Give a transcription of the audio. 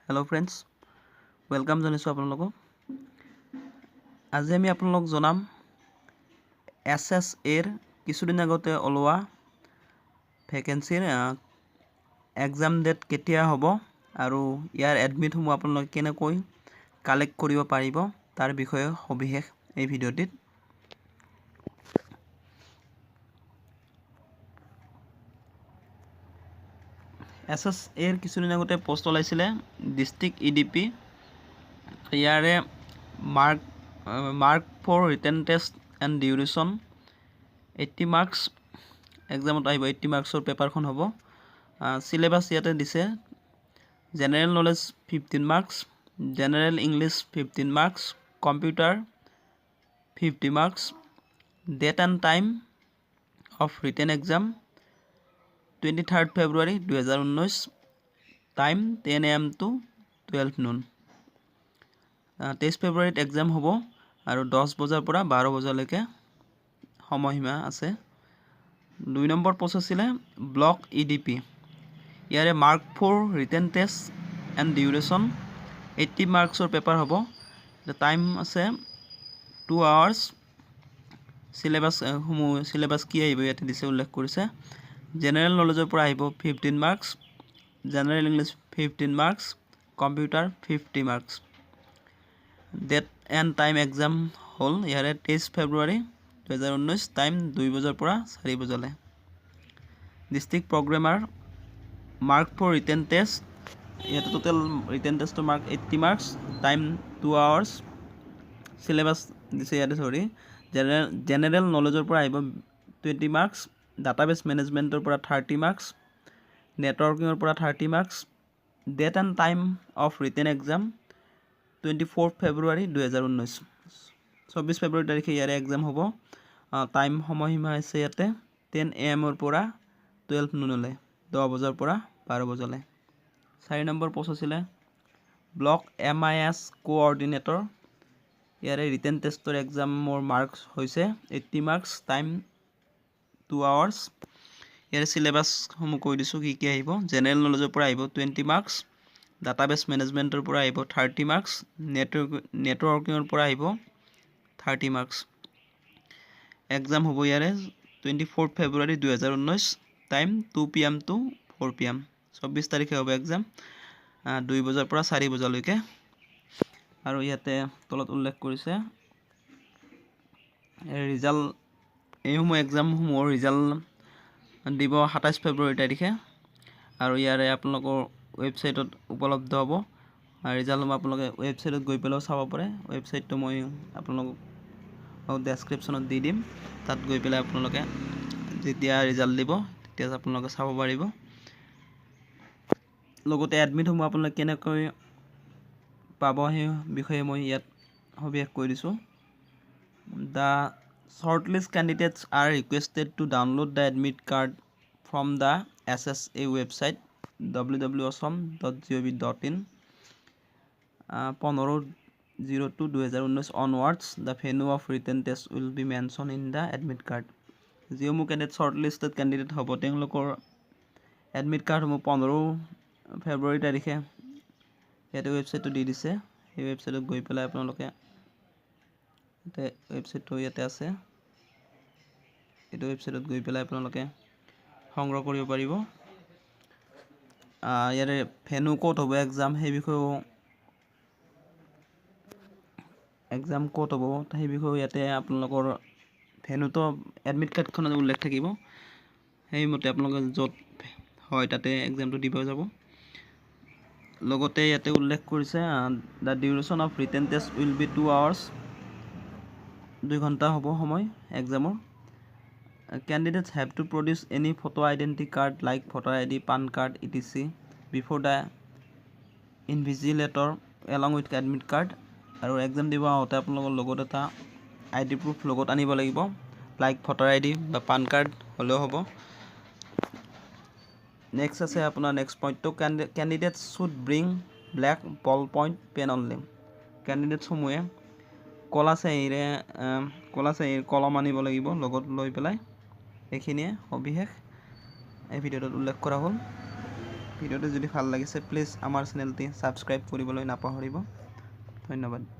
Hello' friends, welcome জনাইছোঁ আপোনালোকক। আজি আমি আপোনালোক জনাম এছ এছ এৰ কিছুদিন আগতে ওলোৱা ভেকেঞ্চিৰ এক্সাম ডেট কেতিয়া হ'ব আৰু ইয়াৰ এডমিটসমূহ আপোনালোকে কেনেকৈ কালেক্ট কৰিব পাৰিব, তাৰ বিষয়ে সবিশেষ এই ভিডিঅ'টিত। এছ এছ এৰ কিছুদিন আগতে পষ্ট ওলাইছিলে ডিষ্ট্ৰিক্ট ই ডি পি। ইয়াৰে mark for written test and duration 80 marks এক্সামত আহিব। 80 মাৰ্কছৰ পেপাৰখন হ'ব। চিলেবাছ ইয়াতে দিছে: general knowledge 15 marks, general English 15 marks, computer 50 marks. Date and time of written exam 23rd February 2019, time 10 AM to 12 noon. 23 ফেব্ৰুৱাৰীত exam হ'ব আৰু 10 বজাৰ পৰা 12 বজালৈকে সময়সীমা আছে। দুই নম্বৰ পষ্ট আছিলে ব্লক ই ডি পি। ইয়াৰে mark for written test and duration 80 মাৰ্কছৰ paper হ'ব। টাইম আছে 2 আৱাৰ্ছ। চিলেবাছসমূহ, চিলেবাছ কি আহিব ইয়াতে দিছে, উল্লেখ কৰিছে। জেনেৰেল নলেজৰ পৰা আহিব 15 marks, general English 15 marks, computer 50 marks. Date and time exam হ'ল ইয়াৰে 23 ফেব্ৰুৱাৰী 2019, টাইম 2 বজাৰ পৰা 4 বজালৈ। District programmer, mark for written test, ইয়াতে টোটেল ৰিটেন টেষ্টৰ mark 80 marks, time 2 hours. Syllabus দিছে ইয়াতে, চৰি, জেনেৰেল নলেজৰ পৰা আহিব 20 মাৰ্কছ, ডাটাবেছ মেনেজমেণ্টৰ পৰা 30 মাৰ্কছ, নেটৱৰ্কিঙৰ পৰা 30 marks. Date and time of written exam 24 February 2019। 24 ফেব্ৰুৱাৰী তাৰিখে ইয়াৰে এক্সাম হ'ব। টাইম, সময়সীমা হৈছে ইয়াতে 10 এ.এমৰ পৰা 12 নুনলৈ, 10 বজাৰ পৰা 12 বজালৈ। চাৰি নম্বৰ পষ্ট আছিলে block M I S coordinator. ইয়াৰে ৰিটেন টেষ্টৰ এক্সামৰ মাৰ্কছ হৈছে 80 মাৰ্কছ, টাইম 2 আৱাৰ্ছ। ইয়াৰে চিলেবাছসমূহ কৈ দিছোঁ কি কি আহিব। জেনেৰেল নলেজৰ পৰা আহিব 20 মাৰ্কছ, ডাটাবেছ মেনেজমেণ্টৰ পৰা আহিব 30 মাৰ্কছ, নেটৱৰ্কিঙৰ পৰা আহিব 30 মাৰ্কছ। এক্সাম হ'ব ইয়াৰে 24 ফেব্ৰুৱাৰী 2019, time 2 PM to 4 PM। 24 তাৰিখে হ'ব এক্সাম, 2 বজাৰ পৰা 4 বজালৈকে। আৰু ইয়াতে তলত উল্লেখ কৰিছে ৰিজাল্ট, এইসমূহ এক্সামসমূহৰ ৰিজাল্ট দিব 27 ফেব্ৰুৱাৰী তাৰিখে আৰু ইয়াৰে আপোনালোকৰ ৱেবছাইটত উপলব্ধ হ'ব ৰিজাল্টসমূহ। আপোনালোকে ৱেবছাইটত গৈ পেলাইও চাব পাৰে। ৱেবছাইটটো মই আপোনালোকক ডেছক্ৰিপশ্যনত দি দিম। তাত গৈ পেলাই আপোনালোকে যেতিয়া ৰিজাল্ট দিব, তেতিয়া আপোনালোকে চাব পাৰিব। লগতে এডমিটসমূহ আপোনালোকে কেনেকৈ পাব, সেই বিষয়ে মই ইয়াত সবিশেষ কৈ দিছোঁ। The shortlist candidates are requested to download the admit card from the SSA website ww.assam.gov.in 15/02/2019 onwards. The venue of written test will be mention in the admit card. যিসমূহ কেণ্ডিডেট শ্বৰ্ট লিষ্টেড কেণ্ডিডেট হ'ব, তেওঁলোকৰ admit কাৰ্ডসমূহ 15 ফেব্ৰুৱাৰী তাৰিখে ইয়াতে ৱেবছাইটটো দি দিছে। সেই ৱেবছাইটত গৈ পেলাই আপোনালোকে, ইয়াতে ৱেবছাইটটো ইয়াতে আছে, এইটো ৱেবছাইটত গৈ পেলাই আপোনালোকে সংগ্ৰহ কৰিব পাৰিব। ইয়াৰে ভেনু ক'ত হ'ব এক্সাম, সেই বিষয়েও, এক্সাম ক'ত হ'ব সেই বিষয়েও ইয়াতে আপোনালোকৰ ভেনুটো এডমিট কাৰ্ডখনত উল্লেখ থাকিব। সেইমতে আপোনালোকে য'ত হয় তাতে এক্সামটো দিব যাব। লগতে ইয়াতে উল্লেখ কৰিছে, the duration of written test will be 2 hours। 2 ঘণ্টা হ'ব সময় এক্সামৰ। Candidates have to produce any photo identity card like voter ID, PAN card, etc. before the invigilator along with admit card। আৰু এক্সাম দিব আহোঁতে আপোনালোকৰ লগত এটা আই ডি প্ৰুফ লগত আনিব লাগিব, লাইক ভোটাৰ আই ডি বা পান কাৰ্ড হ'লেও হ'ব। নেক্সট আছে আপোনাৰ নেক্সট পইণ্টটো, candidates should bring black ball point pen only। কেণ্ডিডেটছসমূহে ক'লা চিয়াঁহীৰ কলম আনিব লাগিব লগত লৈ পেলাই। এইখিনিয়ে সবিশেষ এই ভিডিঅ'টোত উল্লেখ কৰা হ'ল। ভিডিঅ'টো যদি ভাল লাগিছে, প্লিজ আমাৰ চেনেলটি ছাবস্ক্ৰাইব কৰিবলৈ নাপাহৰিব। ধন্যবাদ।